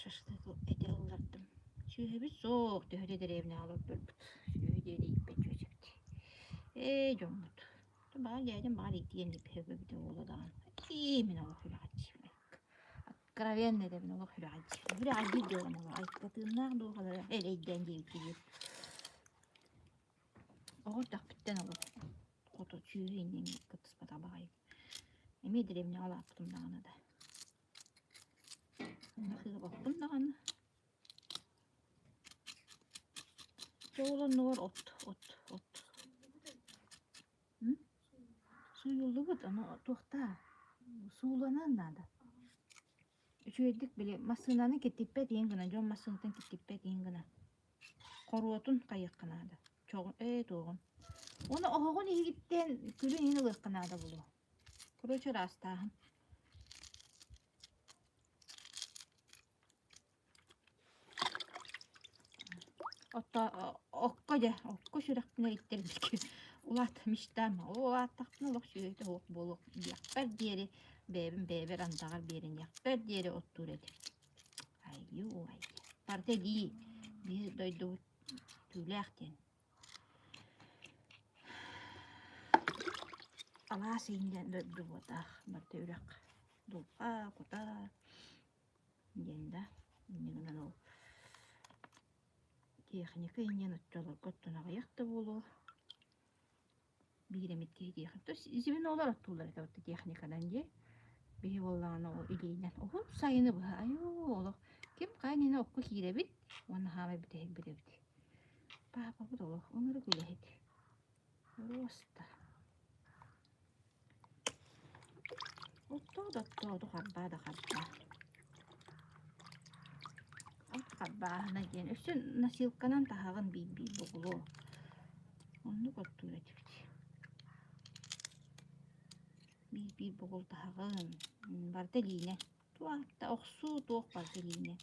шашлык этэ ыллардым. Сүөһүбүт суох, төһө да дэриэбинэҕэ олордорбут. Сүөһү диэри ииппэт чүөчэбит. Ээ, дьоммут. Баҕар дьээдьэм баҕар иитиэн эбитэ буолуо даҕаны. Ии, мин олох үлэҕэ Откровенно этэбин олох сүрэҕэлдьиир. Сүрэҕэлдьиир диэҕим олох айыкка тыыннаах дууһалара эрэйдээн диэбиккэ диэри. Оҕо эрдэхпиттэн олох хоту сүөһү иннин кыттыспатах баҕайы. Эмиэ дэриэбинэҕэ улааппытым даҕаны да. Ынах даҕаны. Дьэ ол оннугар от, от, от. Сууйуллубут, ону туохтаа сууланыан наада. Үчүгэйдик били массыынаны киртиппэт иһин гына, дьон массыынатын киртиппэт иһин гына. Хоруотун хайыахха наада. Чоҕун ээ туоҕун. Уонна оһоҕун иһигиттэн күлүн иһин ылыахха наада буолуо. Короче, ыраастааһын. Отто окко дьэ, окко сүрэхпин эриттэрбит улаат мечтам улааттахпына олох сүөһүтэ суох буолуох диэхпэр диэри бэйэбин бэйэбэр андаҕар биэриниэхпэр диэри оттуур этибит. Айуу ай. Барыта дии биир дойдубут түүлээх диэн. Алаас иһинэн дойду буотаах барыта үрэх дулҕа кута диэн да инньэ гынан ол техника инньэн оччолорго оттон аҕыйах да буолуо биир эмит киһи техника то есть звенолар оттууллар этэ вот техниканан дии биһи буоллаҕына ол илиинэн уһун сайыны быһа айуу олох ким хайа иннинэ окко киирэбит уонна хаамай бүтэһикпит эбит паапабыт олох ынырык үлэһит просто Оттоо да оттооту харбаа да харбаа. От харбааһына диэн өссө носилканан таһаҕын биир-биир бугулуо. Оннук оттуур этибит. Биир-биир бугул таһаҕын. Барыта илиинэн. Туох охсуу туох барыта илиинэн.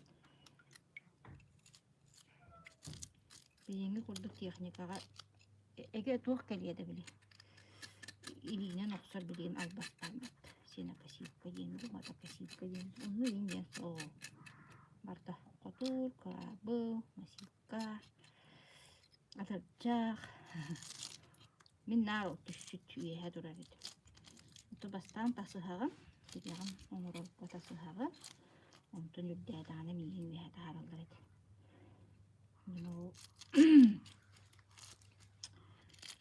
Билиҥҥи курдук техникаҕа эгэ туох кэлиэ да били илиинэн охсор билигин албастаабат сенокосилка диэн дуу мотокосилка диэн онно иин диэн суох барыта хотуур кыраабыл носилка атырдьах мин наар ол түсчүт үөһэ турар этим ото бастаан тасыһаҕын тирэҕин оҥорорго тасыһаҕын онтон үрдээтэҕинэ миигин үөһэ таһаараллар этэ Ну,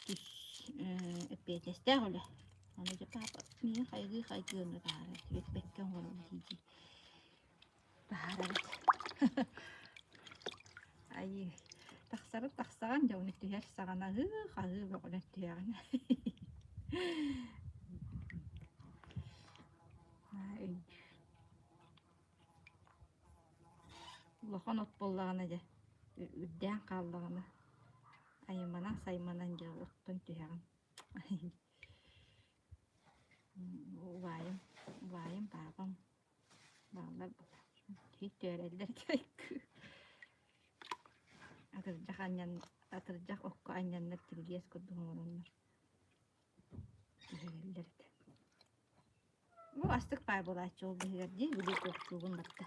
түс эппиэтинэстээх үлэ. Аны дьэ папа миигин хайгыы-хайгыы онно таһаарар бэккэ оҥорон дии-дии таһаарабыт. Айыы тахсарын тахсаҕын дьэ ону түһэр саҕана аһыы-хаһыы бөҕөнөн түһэҕин. Улахан от буоллаҕына дьэ үрдээн хааллаҕына айманан-сайманан дьэ оттон түһэҕин. Убайым, убайым, паапам бааллар түөрэллэр Атырдьах анньан атырдьах окко анньаннар кирилиэс курдук оҥороннор түһэрэллэр этэ. Бу астык паай буолааччы ол быһыгар дии били туохтуубун барыта.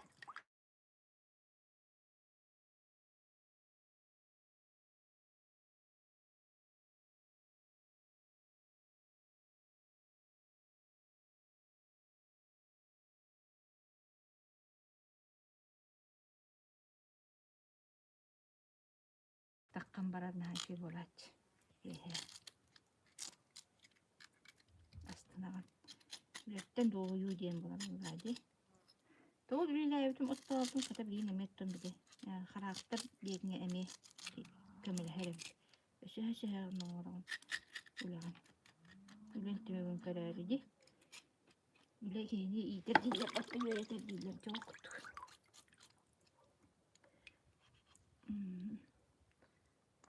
Таххан барар наһаа үчүгэй буолааччы. Киэһэ. Астынаҕын. Үлэттэн дуоһуйуу диэн буолар буоллаҕа дии. Тоҕо үлэлээбитим оттообутум хата билигин эмиэ оттон били хараактар диэҥҥэ эмиэ көмөлөһөр эбит. Өсөһө-өсөһөҕүн оҥороҕун үлэҕин. Үлэҥ түмүгүн көрөөрү дии. Үлэ киһини иитэр дииллэр, бакка үөрэтэр дииллэр дьол курдук.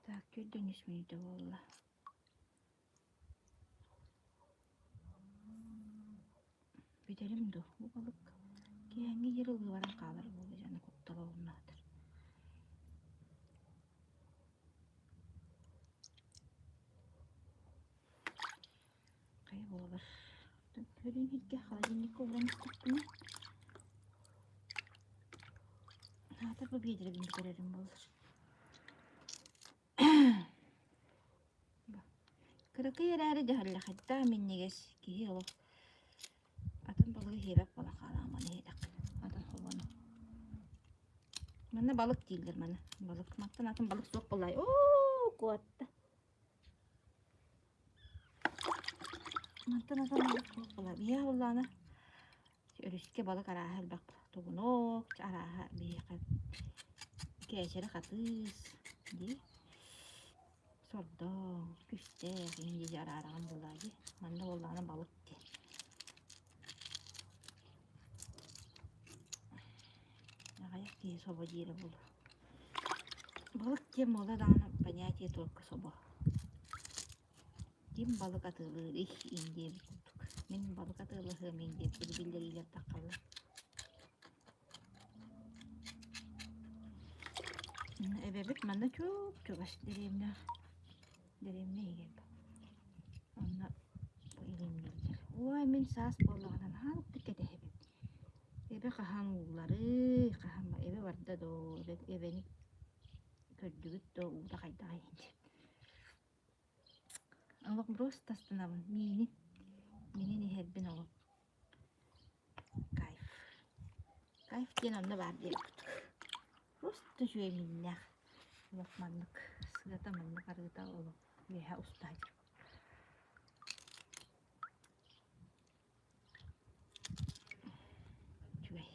Так, төрдөн үс мүнүүтэ буолла. Бүтэрим дуо? Бу балык киэһэҥҥи дьири ылыы баран хаалар буолла дьоно куттала уһуннаатар. Хайа буолар? Көрүн иһиргэ холодильникка ууран истэхпинэ аатар бу биэдэрэбин бүтэрэрим буолар. Кыракый эрээри дьаһаллахайдаах минньигэс киһи олох атын балыгы сиэбэт буола хаалаҕын маны иһитэххинэ атын хобону. Манна балык дииллэр маны балык мантан атын балык суох буоллай оо куотта Мантан атын балык суох буолар. Ийэ буоллаҕына өрүскэ балык арааһа элбэх тугунок арааһа биһиэхэ кээчэрэ хатыыс дии сордоҥ күстээх иһин дии араараҕын буоллаҕа дии манна буоллаҕына балык дии аҕыйах киһи собо диирэ буолуо Балык диэн буолла даҕаны понятие только собо. Ким балык атыылыырый иин диэбит курдук. Мин балык атыылаһыам иин диэбит биллэриилэр таххаллар. Эбэбит манна чуп-чугас дэриэбинэ дэриэбинэ иһигэр Онно бу илимнииллэр. Ой, мин саас буоллаҕына наһаа ытык кэтэһэбин. Эбэ хаһан уулларый, хаһан эбэ барда доо, эбэ эбэни көрдүгүт доо, уута хайдаҕый диэн. Олох просто астынабын, миинин, миинин иһэрбин олох кайф. Кайф диэн онно баар диэбит курдук. Просто үчүгэй мииннээх. Олох маннык сыата маннык арыыта олох үөһэ уста сылдьар. Үчүгэй.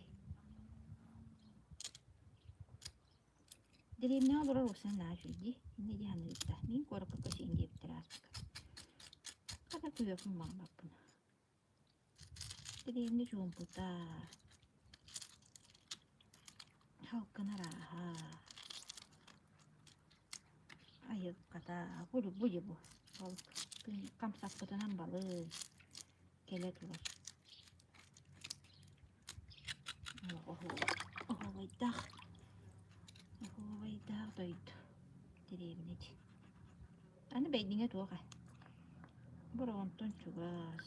Дэриэбинэҕэ олорор уопсайынан наһаа үчүгэй дии. Инньэ дии саныыбыт да. Мин куоракка көсүөм диэбиттэр ааспыкка. Хата куйуохпун баҕарбаппын. Дэриэбинэ чуумпута. Халкын арааһа. Айылҕата бу бу бу балык хамсаппытынан балык кэлэ турар. Оһуобайдаах оһуобайдаах дойду дэриэбинэ ити. Аны Бэйдиҥэ туох ээ Бороҕонтон чугас,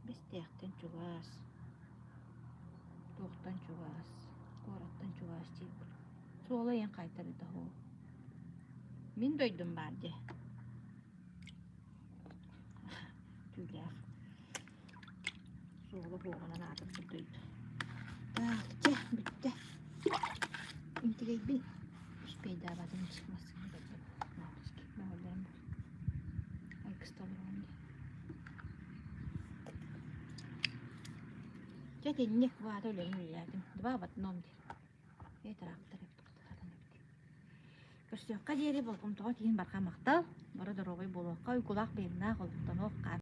Бэстээхтэн чугас, туохтан чугас, куораттан чугас диир курдук. Суола иһин хайтарыта уһу. Мин дойдум баар дии. Түүлээх. Суола суоҕунан аатырбыт дойду. Так, чэ, бүттэ. Интигэйбин успейдаабатым массыына көрдüm. Мөҕөллөрүм Айгысталларым дии. Дьэ итинник баата үлэбин үлэлээтим. Два в одном диир. Ээ трактор эбит хатан эбит. Көрсүөххэ диэри болҕомтоҕо тиийин барҕа махтал. Бары доруобай буолуохха, уйгулаах быйаҥнаах олохтонуохха.